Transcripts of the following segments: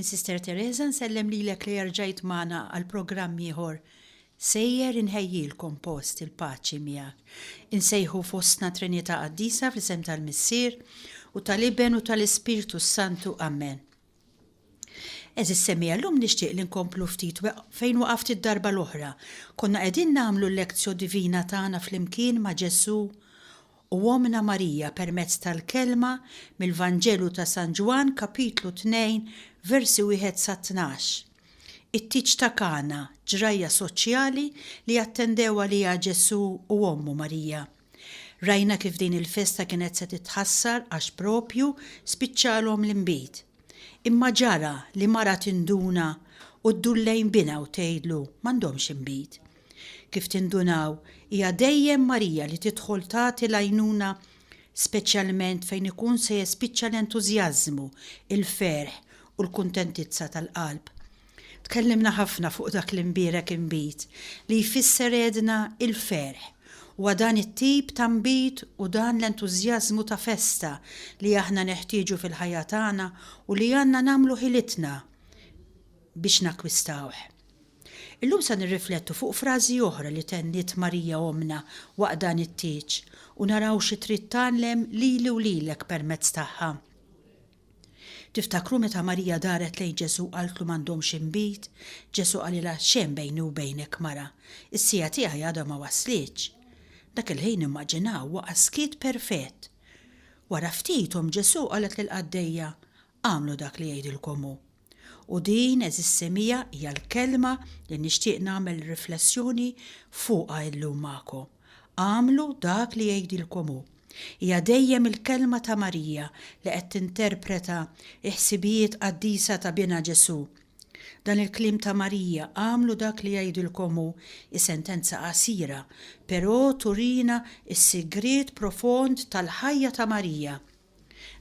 Sister Teresa nsellem lilek li erġajt magħna għal programm ieħor Sejjer inħejjilkom post il-paċi miegħek. Insejħu fostna Trinità Qaddisa fl-isem tal-Missier u tal-Iben u tal-Ispirtu s-Santu. Amen. Għeżież semmiegħa llum nixtieq li nkomplu ftit fejn waqaft id-darba l-oħra. Konna qegħdin nagħmlu l-lectio divina tagħna flimkien ma' Ġesù u Ommna Marija permezz tal-Kelma mill-Vanġelu ta' San Ġwann kapitlu 2 versi wieħed sa 12. It-tieġ ta' Kana, ġrajja soċjali li attendew għaliha Ġesù u ommu Marija. Rajna kif din il-festa kienet se titħassar għax propju spiċċalhom l-inbid. Imma ġara li mara tinduna u ddur lejn binha u tgħidlu m'għandhomx inbid. Kif tindunaw, hija dejjem Marija li tidħol tagħti l-għajnuna speċjalment fejn ikun se jespiċċa l-entużjażmu, il-ferħ u l-kuntentizza tal-qalb. Tkellimna ħafna fuq dak l-imbierek inbid, li jfisser għedna il-ferħ. Huwa dan it-tip ta' nbid u dan l-entużjażmu ta' festa li aħna neħtieġu fil-ħajja tagħna u li għandna nagħmlu ħilitna biex nakkwistawh. Illum se nirriflettu fuq frażi oħra li tenniet Marija Ommna waqt dan it-tieġ u naraw xi trid tgħallem lili u lilek permezz tagħha. Tiftakru meta Marija daret lejn Ġesù u qaltlu m'għandhomx inbid? Ġesù qalilha, X'hemm bejni u bejnek, mara? Is-siegħa tiegħi għadha ma waslitx. Dak il-ħin immaġinaw waqa' skiet perfett. Wara ftit omm Ġesù qalet lill-qaddejja, Agħmlu dak li jgħidilkom hu. U din, għeżież semigħa, hija l-kelma li nixtieq nagħmel riflessjoni fuqha illum magħkom. Agħmlu dak li jgħidilkom hu. Hija dejjem il-kelma ta' Marija li qed tinterpreta l-ħsibijiet qaddisa ta' Binha Ġesù. Dan il-kliem ta' Marija, agħmlu dak li jgħidilkom hu, hi sentenza qasira, però turina s-sigriet profond tal-ħajja ta' Marija.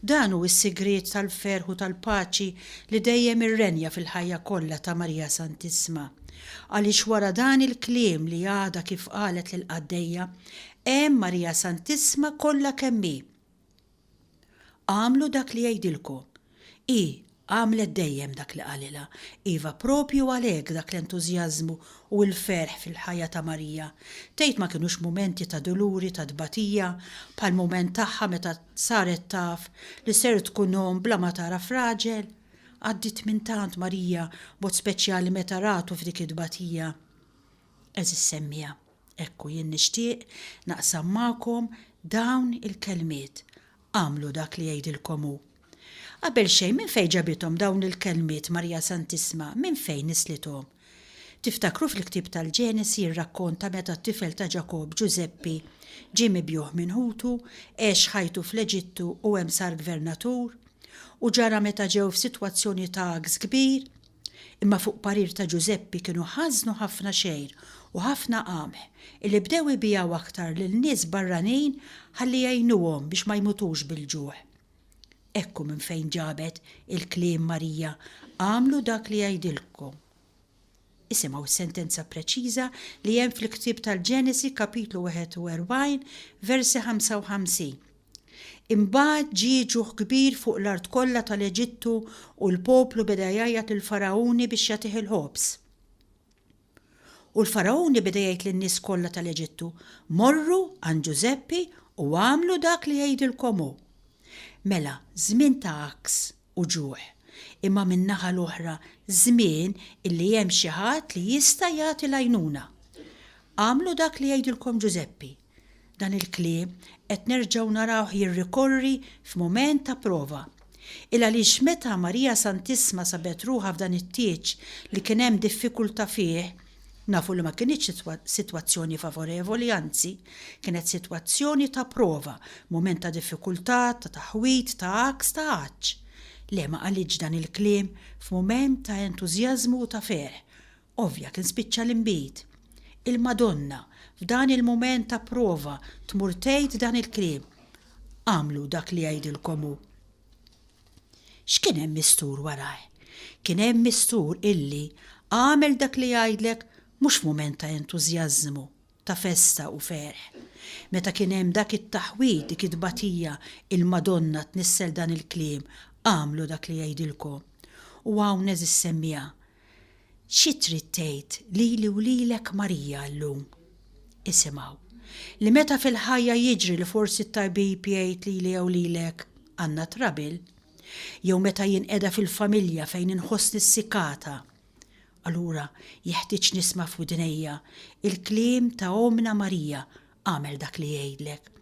Dan hu s-sigriet tal-ferħ u tal-paċi li dejjem irrenja fil-ħajja kollha ta' Marija Santissma. Għaliex wara dan il-kliem li għadha kif qalet lill-qaddejja, hemm Marija Santissma kollha kemm hi. Agħmlu dak li jgħidilkom. Hi Għamlet dejjem dak li qalilha. Iva, proprju għalhekk dak l-entużjażmu u l-ferħ fil-ħajja ta' Marija. Tgħid ma kinux mumenti ta' duluri, ta' tbatija, bħall-mument tagħha meta saret taf li ser tkun omm bla ma tagħraf raġel? Għaddiet minn tant Marija, b'mod speċjali meta ratu f'dik it-tbatija. Għeżież semmiegħa, hekk hu jien nixtieq naqsam magħkom dawn il-kelmiet Agħmlu dak li jgħidilkom hu. Qabel xejn, minn fejn ġabithom dawn il-kelmiet Marija Santissma, minn fejn nislithom? Tiftakru fil-ktieb tal-Ġenesi jirrakkonta meta t-tifel ta' Ġakobb, Ġużeppi, ġie mibjugħ minn ħutu, għex ħajtu fl-Eġittu u hemm sar gvernatur? U ġara meta ġew f'sitwazzjoni ta' għaks kbir, Imma fuq parir ta' Ġużeppi kienu ħażnu ħafna xgħir u ħafna qamħ, illi bdew ibigħu aktar lil nies barranin ħalli jgħinuhom biex ma jmutux bil-ġuħ. Hekk hu minn fejn ġabet il-kliem Marija, Agħmlu dak li jgħidilkom. Isimgħu s-sentenza preċiża li hemm fil-ktieb tal-Ġenesi kapitlu 41 versi 55. Imbagħad ġie ġuħ kbir fuq l-art kollha tal-Eġittu u l-poplu beda jgħajjat lill-Fargħuni biex jagħtih il-ħobż. U l-Fargħuni beda jgħid lin-nies kollha tal-Eġittu, Morru għand Ġużeppi u agħmlu dak li jgħidilkom hu. Mela, żmien ta' għaks u ġuħ, imma min-naħa l-oħra żmien illi hemm xi ħadd li jista' jagħti l-għajnuna. Agħmlu dak li jgħidilkom Ġużeppi. Dan il-kliem qed nerġgħu narawh jirrikorri f'mument ta' prova. Il għaliex meta Marija Santissma sabet ruħha f'dan it-tieġ li kien hemm diffikultà fih, nafu li ma kinitx sitwazzjoni favorevoli anzi, kienet sitwazzjoni ta' prova, mument ta' diffikultà, ta' taħwid, ta' għaks, ta' għatx. Le ma qalitx dan il-kliem f'mument ta' entużjażmu u ta' ferħ, Ovvja kien spiċċa l-inbid. Il-Madonna, f'dan il-mument ta' prova, tmur tgħid dan il-kliem, Agħmlu dak li jgħidilkom hu. X'kien hemm mistur warajh? Kien hemm mistur illi agħmel dak li jgħidlek mhux f'mument ta' entużjażmu, ta' festa u ferħ. Meta kien hemm dak it-taħwid, dik it-tbatija, il-Madonna tnissel dan il-kliem, Agħmlu dak li jgħidilkom. U hawn għeżież semmiegħa, xi trid tgħid lili u lilek Marija llum? Isimgħu, li meta fil-ħajja jiġri li forsi t-tabib jgħid lili jew lilek għandna trouble, jew meta jien qiegħda fil-familja fejn inħossni ssikata, allura jeħtieġ nisma' f'widnejja il-kliem ta' Ommna Marija, agħmel dak li jgħidlek.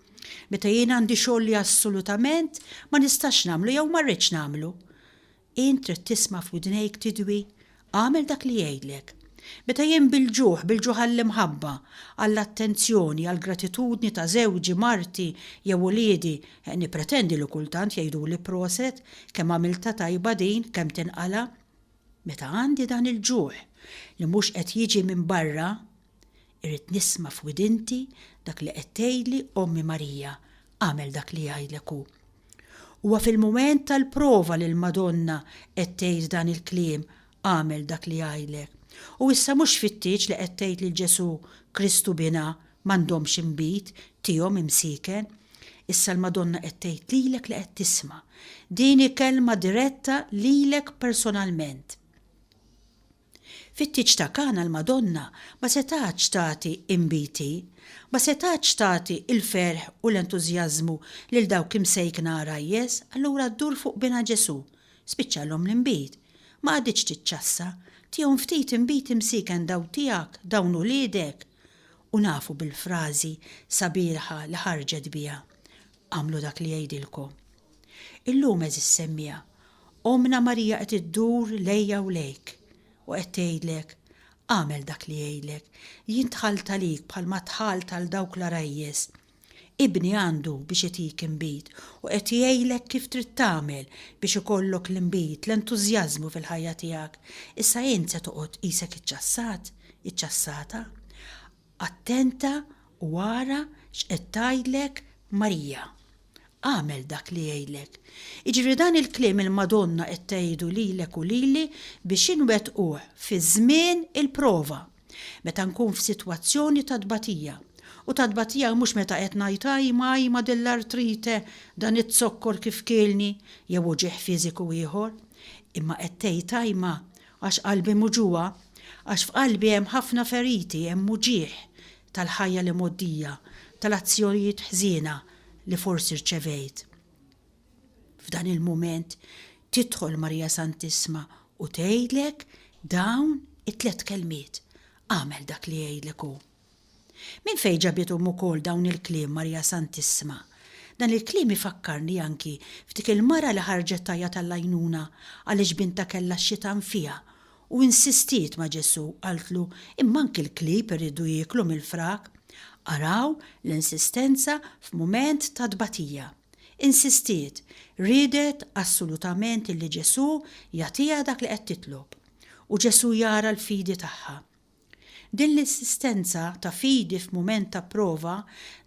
Meta jien għandi xogħol li assolutament ma nistax nagħmlu jew ma rridx nagħmlu, Int trid tisma' f'widnejk tidwi, Agħmel dak li jgħidlek. Meta jien bil-ġuħ, bil-ġuħ għall-imħabba, għall-attenzjoni, għall-gratitudni ta' żewġi, marti, jew uliedi, nippretendi li kultant jgħiduli proset, kemm għamiltha tajba din, kemm tinqala'. Meta għandi dan il-ġuħ li mhux qed jiġi minn barra, irrid nisma' f'widinti dak li qed tgħidli Ommi Marija, Agħmel dak li jgħidlek hu. Huwa fil-mument tal-prova li l-Madonna qed tgħid dan il-kliem, Agħmel dak li jgħidlek. U issa mhux fit-tieġ li qed tgħid lil Ġesù Kristu Binha m'għandhomx inbid, tihom imsieken. Issa l-Madonna qed tgħid lilek li qed tisma'. Din hi kelma diretta lilek personalment. Fit-tieġ ta' Kana l-Madonna ma setgħatx tagħti inbid hi, ma setgħatx tagħti l-ferħ u l-entużjażmu lil dawk imsejkna għarajjes, allura ddur fuq binha Ġesù. Spiċċalhom l-inbid. Ma qagħditx tiċċassa. Tihom ftit inbid imsieken dawn tiegħek, dawn uliedek. U nafu bil-frażi sabiħa li ħarġet biha, Agħmlu dak li jgħidilkom. Illum għeżież semmiegħa, Ommna Marija qed iddur lejja u lejk u qed tgħidlek, Agħmel dak li jgħidlek. Jien dħalt għalik bħalma dħalt għal dawk l-għarajjes. Ibni għandu biex itik inbid u qed jgħidlek kif trid tagħmel biex ikollok l-inbid, l-entużjażmu fil-ħajja tiegħek. Issa int se toqgħod qisek iċċassat, iċċassata? Attenta u ara x'qed tgħidlek Marija. Agħmel dak li jgħidlek. Jiġifieri dan il-kliem il-Madonna qed tgħidu lilek u lili biex inwettquh fi żmien il-prova. Meta nkun f'sitwazzjoni ta' tbatija. U ta' tbatija mhux meta qed ngħid ajma ajma din l-artrite, dan iz-zokkor kif kielni, jew uġigħ fiżiku ieħor. Imma qed tgħid ajma Għax qalbi muġugħa, għax f'qalbi hemm ħafna feriti, hemm uġigħ tal-ħajja l-imgħoddija, tal-azzjonijiet ħżiena li forsi rċevejt. F'dan il-mument tidħol Marija Santissma u tgħidlek dawn it-tlett kelmiet, Agħmel dak li jgħidlek hu. Minn fejn ġabithom ukoll dawn il-kliem Marija Santissma? Dan il-kliem ifakkarni anki f'dik il-mara li ħarġet tgħajjat għall-għajnuna għaliex bintha kellha x-xitan fiha u insistiet ma' Ġesù qaltlu imma anki l-klieb iridu jieklu mill-frak. Araw l-insistenza f'mument ta' tbatija. Insistiet, riedet assolutament illi Ġesù jagħtiha dak li qed titlob. U Ġesù jara l-fidi tagħha. Din l-insistenza ta' fidi f'mument ta' prova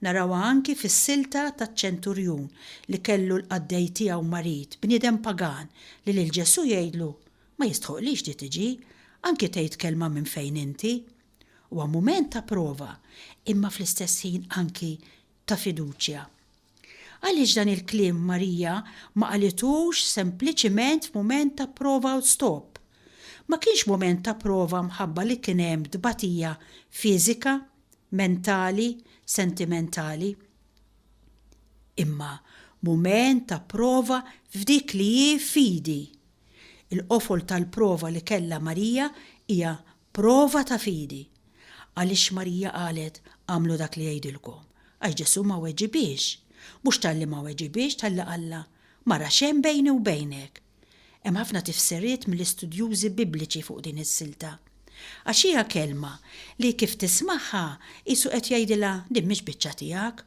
narawha anki fis-silta taċ-ċenturjun li kellu l-qaddej tiegħu marid, bniedem pagan, li lil Ġesù jgħidlu, Ma jistħoqlix li tiġi, anki tgħid kelma minn fejn inti. Huwa mument ta' prova, imma fl-istess ħin anki ta' fiduċja. Għaliex dan il-kliem Marija ma qalitux sempliċiment f'mument ta' prova u stop? Ma kienx mument ta' prova mħabba li kien hemm tbatija fiżika, mentali, sentimentali. Imma mument ta' prova f'dik li hi fidi. Il-qofol tal-prova li kellha Marija hija Prova ta' fidi. Għaliex Marija qalet, Agħmlu dak li jgħidilkom? Għax Ġesù ma weġibhiex. Mhux talli ma weġibhiex, talli qallha, Mara x'hemm bejni u bejnek? Hemm ħafna tifsiriet mill-istudjużi Bibliċi fuq din is-silta. Għax hija kelma li kif tismagħha qisu qed jgħidilha din mhix biċċa tiegħek.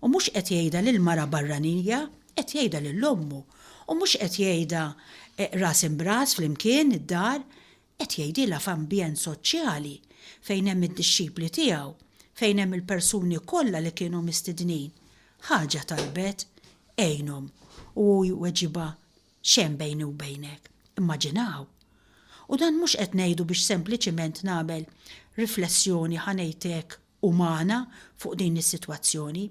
U mhux qed jgħidha lil mara barranija, qed jgħidha lil ommu. U mhux qed jgħidha ras imb'ras flimkien id-dar, Qed jgħidilha f'ambjent soċjali fejn hemm id-dixxipli tiegħu, fejn hemm il-persuni kollha li kienu mistednin. Ħaġa talbet, Għinhom. U hu jweġibha, X'hemm bejni u bejnek? Immaġinaw! U dan mhux qed ngħidu biex sempliċiment nagħmel riflessjoni ħa ngħid hekk umana fuq din is-sitwazzjoni,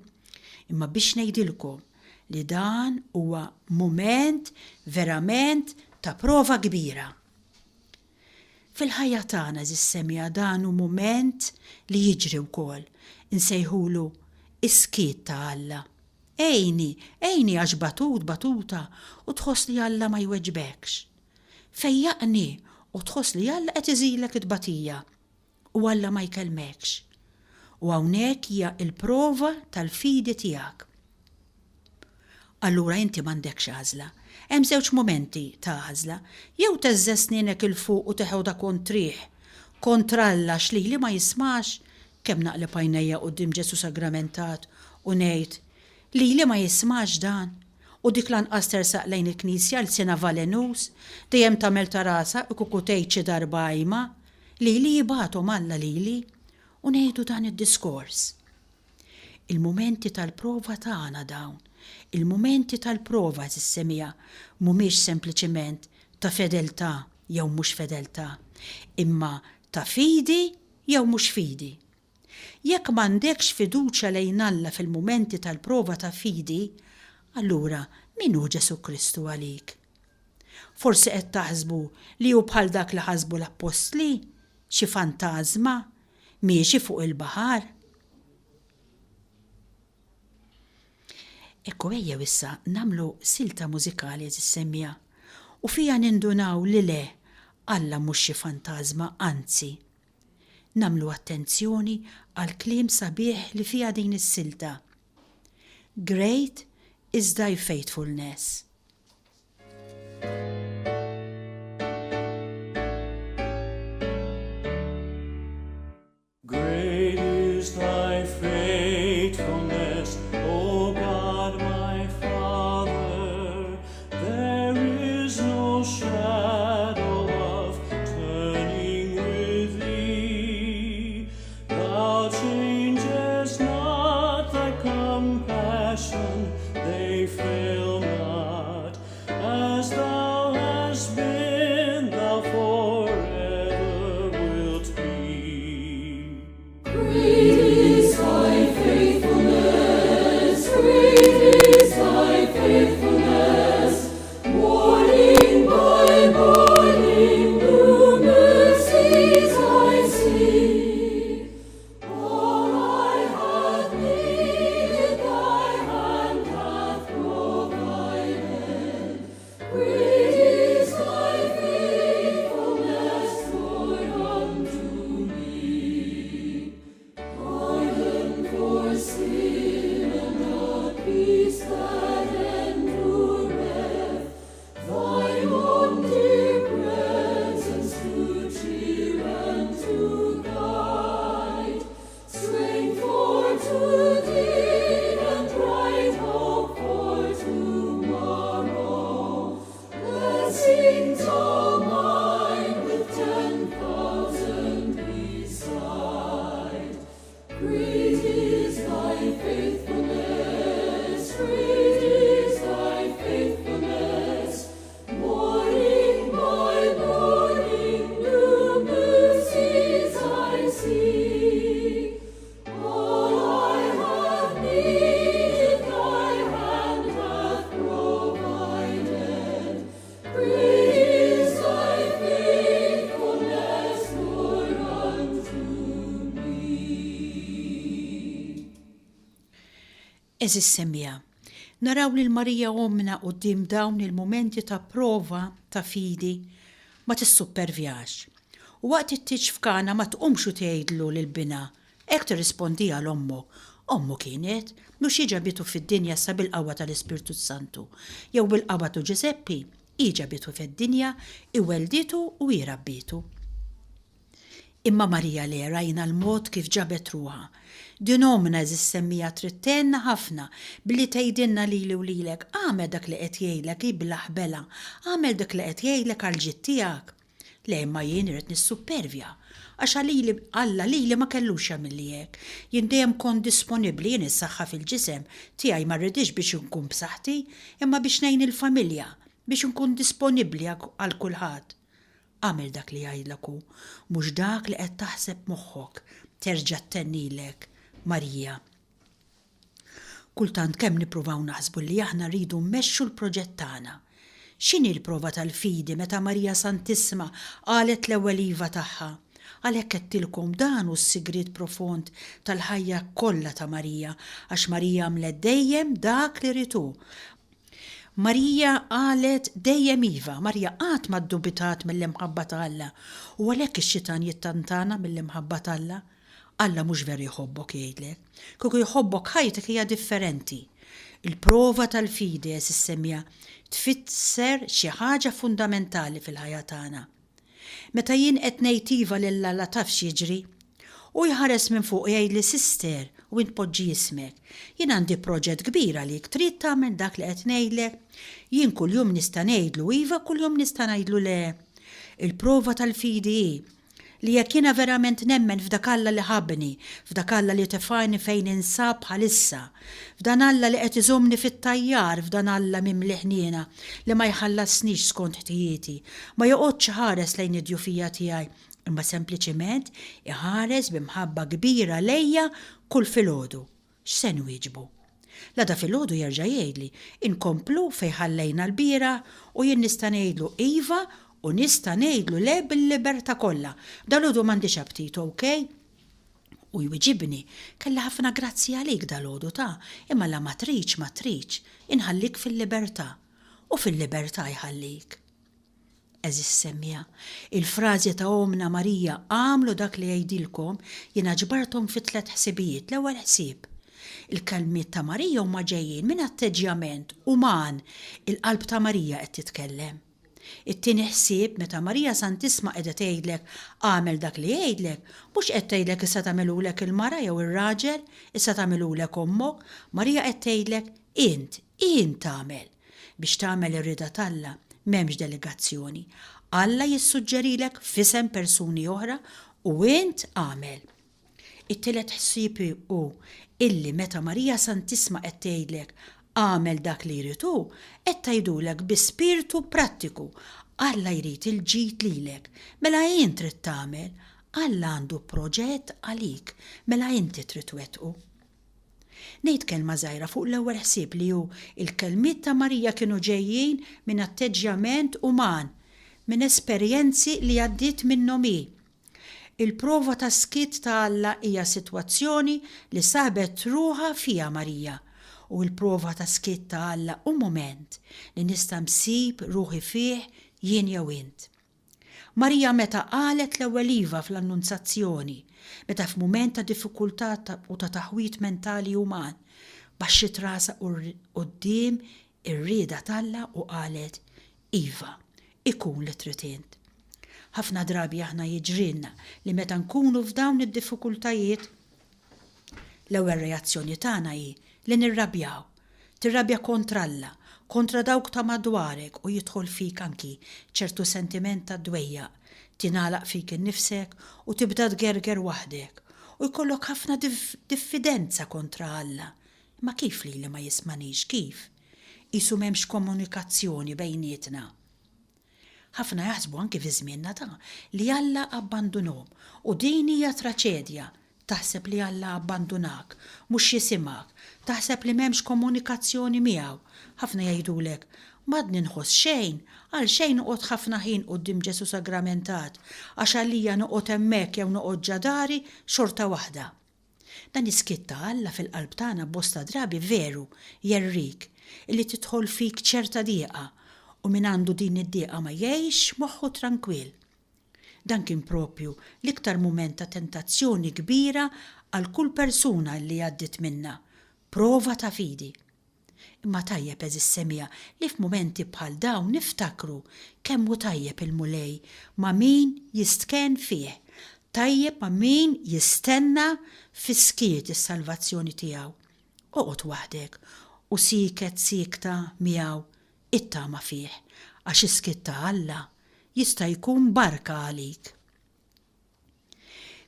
imma biex ngħidilkom li dan huwa mument verament ta'. ta' prova kbira. Fil-ħajja tagħna għeżież semmiegħa dan hu mument li jiġri wkoll, insejħulu is-skiet ta' Alla. Għinni, għinni għax batut, batuta u tħoss li Alla ma jweġbekx. Fejjaqni u tħoss li Alla qed iżidlek it-tbatija u Alla ma jkellmekx. U hawnhekk hija l-prova tal-fidi tiegħek. Allura inti m'għandekx għażla. Hemm żewġ mumenti ta' għażla. Jew theżżeż snienek 'il fuq u teħodha kontrih, kontra Alla għax lili ma jismax, kemm naqleb għajnejja quddiem Ġesù Sagramentat u ngħid, Lili ma jismax dan? U dik lanqas tersaq lejn il-knisja lsienha valenuż, dejjem tagħmel ta' rasha u kieku tgħid xi darba ajma, lili jibgħathom Alla lili? U ngħidu dan id-diskors. Il-mumenti tal-prova tagħna dawn. Il-mumenti tal-prova, għeżież semmiegħa, mhumiex sempliċiment ta' fedeltà jew mhux fedeltà, imma ta' fidi jew mhux fidi. Jekk m'għandekx fiduċja lejn Alla fil-mumenti tal-prova ta' fidi, allura min hu Ġesù Kristu għalik? Forsi qed taħsbu li hu bħal dak li ħasbu l-appostli, xi fantażma, miexi fuq il-baħar? Ekku ejjew issa nagħmlu silta mużikali għeżież semmiegħa u fiha nindunaw li le, Alla mhux xi fantażma anzi. Nagħmlu attenzjoni għall-kliem sabiħ li fiha din is-silta. Great is thy faithfulness. Great is thy faithfulness, O God my Father, there is no shadow of turning with thee. Thou changest not thy compassion, they fail not. As thou hast been, thou forever wilt be. Great is thy faithfulness, great is thy faithfulness. Morning by morning, new mercies I see. All I have needed, thy hand hath provided. Great is thy faithfulness, Lord, unto me. Pardon for sin and a peace that endureth, Thine own dear presence to cheer and to guide, Strength for today and bright hope for tomorrow, Blessings all mine with 10,000 beside. Great is thy faithfulness, great is thy faithfulness. Morning by morning, new mercies I see. All I have needed, thy hand hath provided. Great is thy faithfulness, Lord, unto me. Għeżież semmiegħa, naraw lil Marija Ommna quddiem dawn il-mumenti ta' prova ta' fidi ma tissuppervjax. U waqt it-tieġ f'Kana ma tqumx u tgħidlu lil binha, Hekk tirrispondiha 'l ommok. Ommu kienet, mhux hi ġabitu fid-dinja issa bil-qawwa tal-Ispirtu s-Santu, jew bil-qawwa tu Ġużeppi, hi ġabitu fed-dinja, hi wellditu u hi rabbietu. Imma Marija le, rajna l-mod kif ġabet ruħha. Din ommna għeżież semmiegħa trid tgħinna ħafna billi tgħidilna lili u lilek, agħmel dak li qed jgħidlek iblah belha, agħmel dak li qed jgħidlek għall-ġid tiegħek. Le imma jien irrid nissuppervja. Għax għalili Alla lili ma kellux jagħmilli hekk. Jien dejjem kont disponibbli, jien is-saħħa fil-ġisem tiegħi ma rridhiex biex inkun b'saħħti, imma biex ngħin il-familja, biex inkun disponibbli għal kulħadd. Agħmel dak li jgħidlek hu, mhux dak li qed taħseb moħħok, terġa' ttennilek Marija. Kultant kemm nippruvaw naħsbu li aħna rridu mmexxu l-proġett tagħna. X'inhi l-prova tal-fidi meta Marija Santissima qalet l-ewwel iva tagħha? Għalhekk għedtilkom dan hu s-sigriet profond tal-ħajja kollha ta' Marija, għax Marija għamlet dejjem dak li ried hu. Marija qalet dejjem iva, Marija qatt ma ddubitat mill-imħabba ta' Alla, u għalhekk ix-xitan jittantana mill-imħabba t'Alla. Alla mhux veru jħobbok jgħidlek. Kieku jħobbok ħajtek hija differenti. Il-prova tal-fidi għeżież semmiegħa tfisser xi ħaġa fundamentali fil-ħajja tagħna. Meta jien qed ngħid iva lil Alla taf x'jiġri? Hu jħares minn fuq u jgħidli sister u int poġġi ismek. Jien għandi proġett kbir għalik, trid tagħmel dak li qed ngħidlek? Jien kuljum nista' ngħidlu iva kuljum nista' ngħidlu le. Il-prova tal-fidi hi li jekk jiena verament nemmen f'dak Alla li ħabbni, f'dak Alla li tefagħni fejn ninsab bħalissa, f'dan Alla li qed iżommni fit-tajjar, f'dan Alla mimli ħniena li ma jħallasnix skont ħtijieti, ma joqgħodx iħares lejn id-djufija tiegħi, imma sempliċiment iħares bi mħabba kbira lejja kull filgħodu. X'se nwieġbu? L-għada filgħodu jerġa' jgħidli, Inkomplu fejn ħallejna lbieraħ u jien nista' ngħidlu iva u nista' ngħidlu le bil-libertà kollha. Dalgħodu m'għandix aptit, ok? U jwiġibni, Kelli ħafna grazzji għalik dalgħodu ta, imma la ma tridx ma tridx, inħallik fil-libertà. U fil-libertà jħallik. Għeżież semmiegħa, il-frażi ta' Ommna Marija agħmlu dak li jgħidilkom jiena ġbarthom fi tlett ħsibijiet. L-ewwel ħsieb, il-kelmiet ta' Marija huma ġejjin minn atteġġjament uman, il-qalb ta' Marija qed titkellem. It-tieni ħsieb, meta Marija Santissma qiegħda tgħidlek agħmel dak li jgħidlek, mhux qed tgħidlek issa tagħmilulek il-mara jew ir-raġel, issa tagħmilulek ommok, Marija qed tgħidlek int, int agħmel. Biex tagħmel ir-rieda t'Alla m'hemmx delegazzjoni. Alla jissuġġerilek f'isem persuni oħra u int agħmel. It-tielet ħsieb hu illi meta Marija Santissma qed tgħidlek agħmel dak li jrid hu, qed tgħidulek bi spirtu prattiku, Alla jrid il-ġid lilek, mela int trid tagħmel, Alla għandu proġett għalik, mela inti trid twettqu. Ngħid kelma żgħira fuq l-ewwel ħsieb li hu il-kelmiet ta' Marija kienu ġejjin minn atteġġjament uman, minn esperjenzi li għaddiet minnhom hi. Il-prova tas-skiet ta' Alla hija sitwazzjoni li sabet ruħha fiha Marija, u il-prova tas-skiet ta' Alla hu mument li nista' nsib ruħi fih jien jew int. Marija meta qalet l-ewwel iva fl-Annunzazzjoni, meta f'mument ta' diffikultà u ta' taħwid mentali uman, baxxiet rasha quddiem ir-rieda t'Alla u qalet, Iva, ikun li trid int. Ħafna drabi aħna jiġrilna li meta nkunu f'dawn id-diffikultajiet, L-ewwel reazzjoni tagħna hi li nirrabjaw. Tirrabja kontra Alla, kontra dawk ta' madwarek u jidħol fik anki ċertu sentiment ta' dwejjaq. Tingħalaq fik innifsek u tibda tgerger waħdek. U jkollok ħafna diffidenza kontra Alla. Imma kif lili ma jismagħnix, kif? Qisu m'hemmx komunikazzjoni bejnietna. Ħafna jaħsbu anki fi żmienna ta' li Alla abbandunhom u din hija traċedja, taħseb li Alla abbandunak, mhux jisimgħek, taħseb li m'hemmx komunikazzjoni miegħu. Ħafna jgħidulek, M'għadni nħoss xejn, għalxejn noqgħod ħafna ħin quddiem Ġesù Sagramentat, għax għalija noqgħod hemmhekk jew noqgħod ġa dari xorta waħda. Dan is-skiet ta' Alla fil-qalb tagħna bosta drabi veru jgħerrik, illi tidħol fik ċerta dieqa, u min għandu din id-dieqa ma jgħixx moħħu trankwill. Dan kien proprju l-iktar mument ta' tentazzjoni kbira għal kull persuna illi għaddiet minnha, prova ta' fidi. Imma tajjeb għeżież semmiegħa li f'mumenti bħal dawn niftakru kemm hu tajjeb il-Mulej ma' min jistkenn fih, tajjeb ma' min jistenna fis-skiet is-salvazzjoni tiegħu. Oqgħod waħdek u sieket siekta miegħu ittama fih, għax is-skiet ta' Alla jista' jkun barka għalik.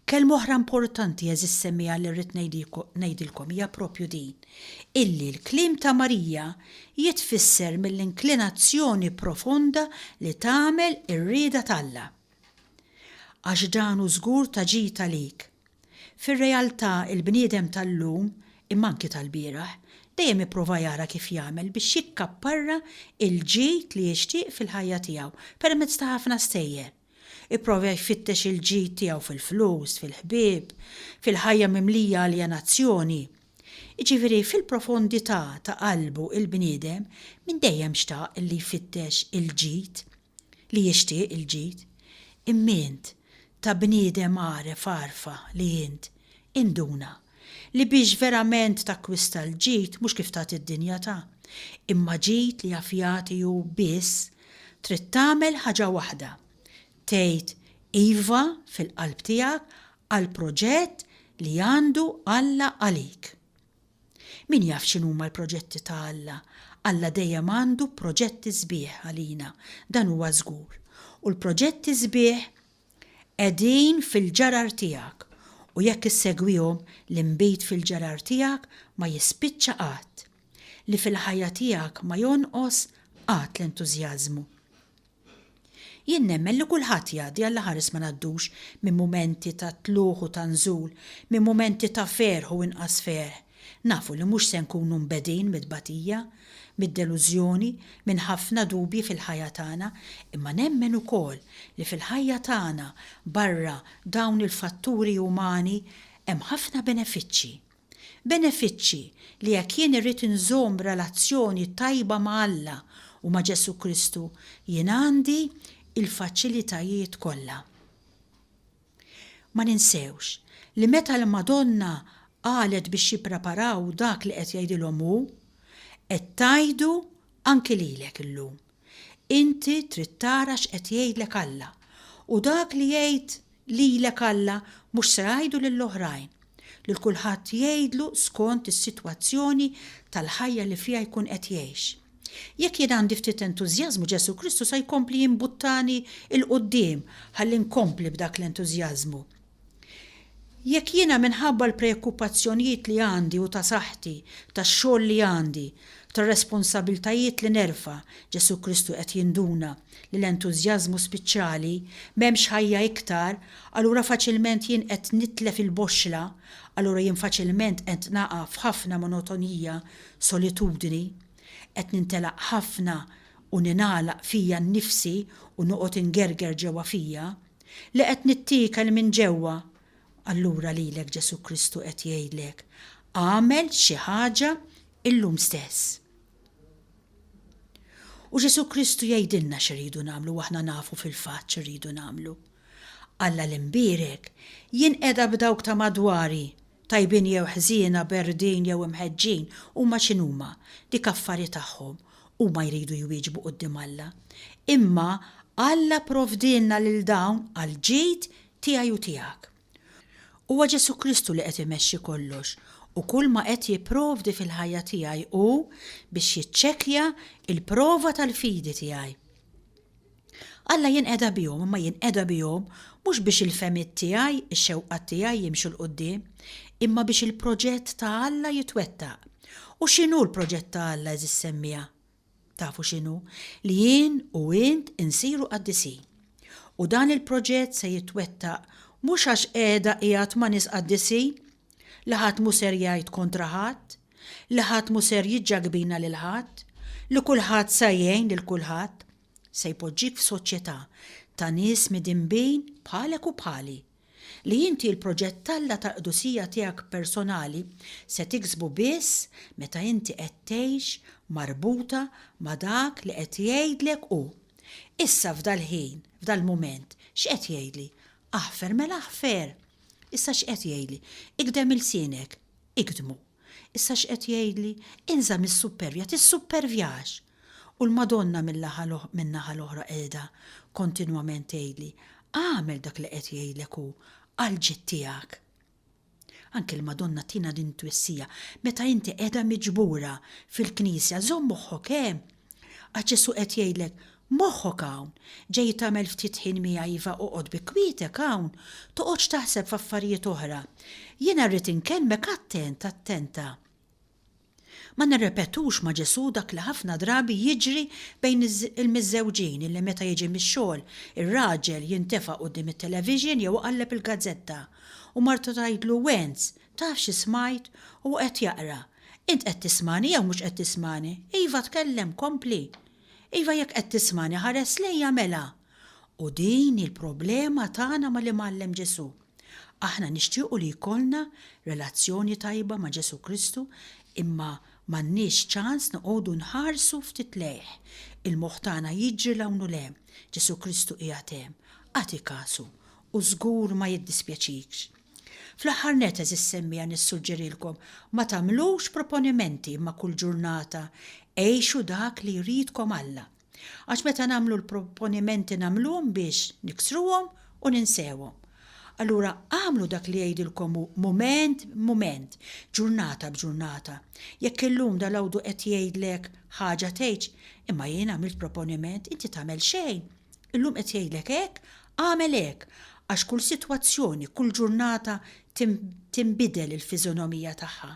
Kelma oħra importanti għeżież semmiegħa li rrid ngħidilkom hija proprju din, illi l-kliem ta' Marija jitfisser mill-inklinazzjoni profonda li tagħmel ir-rieda t'Alla. Għax dan hu żgur ta' ġid għalik. Fir-realtà il-bniedem tal-lum, imma anki tal-bieraħ, Dejjem ipprova jara kif jagħmel biex jikkapparra l-ġid li jixtieq fil-ħajja tiegħu permezz ta' ħafna stejjer. Ipprova jfittex il-ġid tiegħu fil-flus, fil-ħbieb, fil-ħajja mimlija aljenazzjoni. Jiġifieri fil-profondità ta' qalbu il-bniedem minn dejjem xtaq li jfittex il-ġid, li jixtieq il-ġid. Imma int, ta' bniedem għaref għarfa li int, induna li biex verament takkwista l-ġid mhux kif tagħti d-dinja ta', imma ġid li jaf jagħti hu biss, trid tagħmel ħaġa waħda, tgħid iva fil-qalb tiegħek għall-proġett li għandu Alla għalik. Min jaf x'inhuma l-proġetti ta' Alla? Alla dejjem għandu proġetti sbieħ għalina, dan huwa żgur. U l-proġetti sbieħ qegħdin fil-ġarar tiegħek u jekk issegwihom l-inbid fil-ġarar tiegħek ma jispiċċa qatt. Li fil-ħajja tiegħek ma jonqos qatt l-entużjażmu. Jien nemmen li kulħadd jgħaddi Alla ħares ma ngħaddux minn mumenti ta' tlugħ u ta' nżul, minn mumenti ta' ferħ u inqas ferħ. Nafu li mhux se nkunu mbegħdin mit-tbatija, mid-delużjoni, minn ħafna dubji fil-ħajja tagħna, imma nemmen ukoll li fil-ħajja tagħna barra dawn il-fatturi umani hemm ħafna benefiċċji. Benefiċċji li jekk jien irrid inżomm relazzjoni tajba ma' Alla u ma' Ġesù Kristu, jien għandi l-faċilitajiet kollha. Ma ninsewx li meta l-Madonna qalet biex jippreparaw dak li qed jgħidilhom hu, qed tgħidu anki lilek illum. Inti trid tara x'qed jgħidlek Alla, u dak li jgħid lilek Alla mhux se jgħidu lill-oħrajn. Lil kulħadd jgħidlu skont is-sitwazzjoni tal-ħajja li fiha jkun qed jgħix. Jekk jien għandi ftit entużjażmu Ġesù Kristu sa jkompli jimbuttani 'l quddiem ħalli nkompli b'dak l-entużjażmu. Jekk jiena minħabba l-preokkupazzjonijiet li għandi u ta' saħħti, tax-xogħol li għandi, tar-responsabiltajiet li nerfa', Ġesù Kristu qed jinduna li l-entużjażmu spiċċali, m'hemmx ħajja iktar, allura faċilment jien qed nitlef il-boxxla, allura jien faċilment qed naqa' f'ħafna monotonija, solitudni, qed nintelaq ħafna u ningħalaq fija nnifsi u noqgħod ingerger ġewwa fija. Li qed nittiekel minn ġewwa, allura lilek Ġesù Kristu qed jgħidlek, agħmel xi ħaġa illum stess. U Ġesù Kristu jgħidilna x'irridu nagħmlu u aħna nafu fil-fatt x'irridu nagħmlu. Alla l-Imbierek jinqeda b'dawk ta' madwari, tajbin jew ħżiena, berdin jew imħeġġin, huma x'inhuma, dik affari tagħhom, huma jridu jwieġbu quddiem Alla. Imma Alla pprovdielna lil dawn għall-ġid tiegħi u tiegħek. Huwa Ġesù Kristu li qed imexxi kollox u kulma qed jipprovdi fil-ħajja tiegħi hu biex jiċċekkja l-prova tal-fidi tiegħi. Alla jinqeda bihom imma jinqeda bihom mhux biex il-fehmiet tiegħi, ix-xewqat tiegħi jimxu 'l quddiem, imma biex il-proġett ta' Alla jitwettaq. U x'inhu l-proġett ta' Alla għeżież semmiegħa? Tafu x'inhu? Li jien u int insiru qaddisin. U dan il-proġett se jitwettaq mhux għax qiegħda qiegħed ma' nies qaddisin, li ħadd mhu ser jgħid kontra ħadd, li ħadd mhu ser jiġġagbina lil ħadd, li kulħadd sa jgħin lil kulħadd. Se jpoġġik f'soċjetà ta' nies midinbin bħalek u bħali, li inti l-proġett t'Alla tal-qdusija tiegħek personali se tiksbu biss meta inti qed tgħix marbuta ma' dak li qed jgħidlek hu. Issa f'dal-ħin, f'dal-mument, x'qed jgħidli? Aħfer mela aħfer! Issa x'qed jgħidli? Igdem ilsienek, igdmu. Issa x'qed jgħidli? Inża' mis-suppervja, tissuppervjax! U l-Madonna min-naħa l-oħra qiegħda kontinwament tgħidli, agħmel dak li qed jgħidlek hu għall-ġid tiegħek. Anke l-Madonna ttina din it-twissija, meta inti qiegħda miġbura fil-knisja, żomm moħħok hemm. Għax Ġesù qed jgħidlek, moħħok hawn, ġej tagħmel ftit ħin miegħi iva oqgħod bi kwietek hawn, toqgħodx taħseb f'affarijiet oħra. Jiena rrid inkellmek attent, attenta. Ma nirrepetux ma' Ġesù dak li ħafna drabi jiġri bejn il-miżżewġin illi meta jiġi mix-xogħol ir-raġel jintefa' quddiem it-television jew iqalleb il-gazzetta u martu tgħidlu Wenz, taf xi smajt? U hu qed jaqra. Int qed tismagħni jew mhux qed tismagħni? Iva tkellem, kompli. Iva jekk qed tismagħni ħares lejja mela. U din hi l-problema tagħna mal-Imgħallem Ġesù. Aħna nixtiequ li jkollna relazzjoni tajba ma' Ġesù Kristu imma m'għandniex ċans noqogħdu nħarsu ftit lejh. Il-moħħ tagħna jiġri 'l hawn u 'l hemm. Ġesù Kristu qiegħed hemm. Agħti kasu u żgur ma jiddispjaċikx. Fl-aħħar nett għeżież semmiegħa nissuġġerilkom ma tagħmlux proponimenti imma kull ġurnata għixu dak li jridkom Alla. Għax meta nagħmlu l-proponimenti nagħmluhom biex niksruhom u ninsewhom. Allura agħmlu dak li jgħidilkom hu mument b'mument, ġurnata b'ġurnata. Jekk illum dalgħodu qed jgħidlek ħaġa tgħidx, imma jien għamilt proponiment, inti tagħmel xejn. Illum qed jgħidlek hekk, agħmel hekk, għax kull sitwazzjoni, kull ġurnata tinbidel il-fiżonomija tagħha.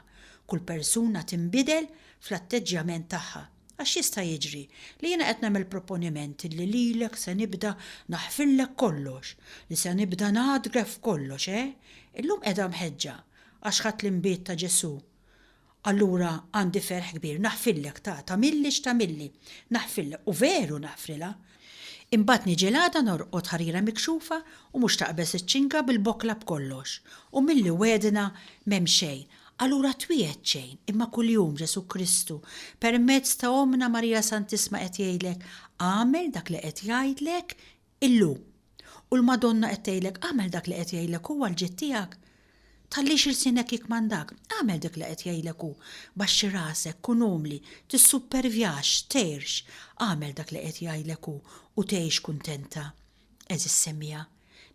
Kull persuna tinbidel fl-atteġġjament tagħha. Għax x'jista' jiġri? Li jiena qed nagħmel proponiment li lilek se nibda naħfirlek kollox, li se nibda ngħadgrek f'kollox, eh? Illum qiegħda mħeġġa għax ħadt l-inbid ta' Ġesù. Allura għandi ferħ kbir, naħfirlek ta, tagħmilli x'tagħmilli, naħfirlek, u veru naħfrilha. Imbagħad niġi l-għada norqod ħarira mikxufa u mhux taqbeż iċ-ċinga bil-bokkla b'kollox. U milli wegħdna m'hemm xejn. Allura twiegħed xejn, imma kuljum Ġesù Kristu, permezz ta' Ommna Marija Santissma qed jgħidlek, agħmel dak li qed jgħidlek illum. U l-Madonna qed tgħidlek agħmel dak li qed jgħidlek hu għall-ġid tiegħek. Tħallix ilsienek jikkmandak, agħmel dik li qed jgħidlek hu. Baxxi rasek, kun umli, tissuppervjax, tgħirx, agħmel dak li qed jgħidlek hu u tgħix kuntenta. Għeżież semmiegħa,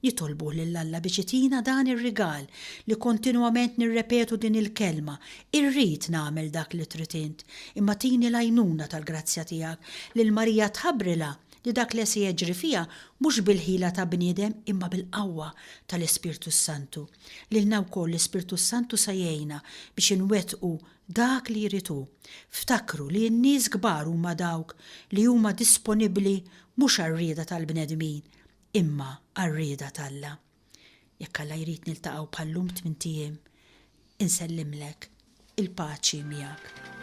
nitolbuh lil Alla biex itina dan ir-rigal li kontinwament nirrepetu din il-kelma, Irrid nagħmel dak li trid int, imma tini l-għajnuna tal-grazzja tiegħek. Lil Marija tħabbrilha li dak li se jeġri fiha mhux bil-ħila ta' bniedem imma bil-qawwa tal-Ispirtu s-Santu. Lilna wkoll l-Ispirtu s-Santu sa jgħinna biex inwettqu dak li jrid hu. Ftakru li n-nies kbar huma dawk li huma disponibbli mhux għar-rieda tal-bnedmin imma għar-rieda t'Alla. Jekk Alla jrid niltaqgħu bħal-lum tmint ijiem. Insellimlek. Il-paċi miegħek.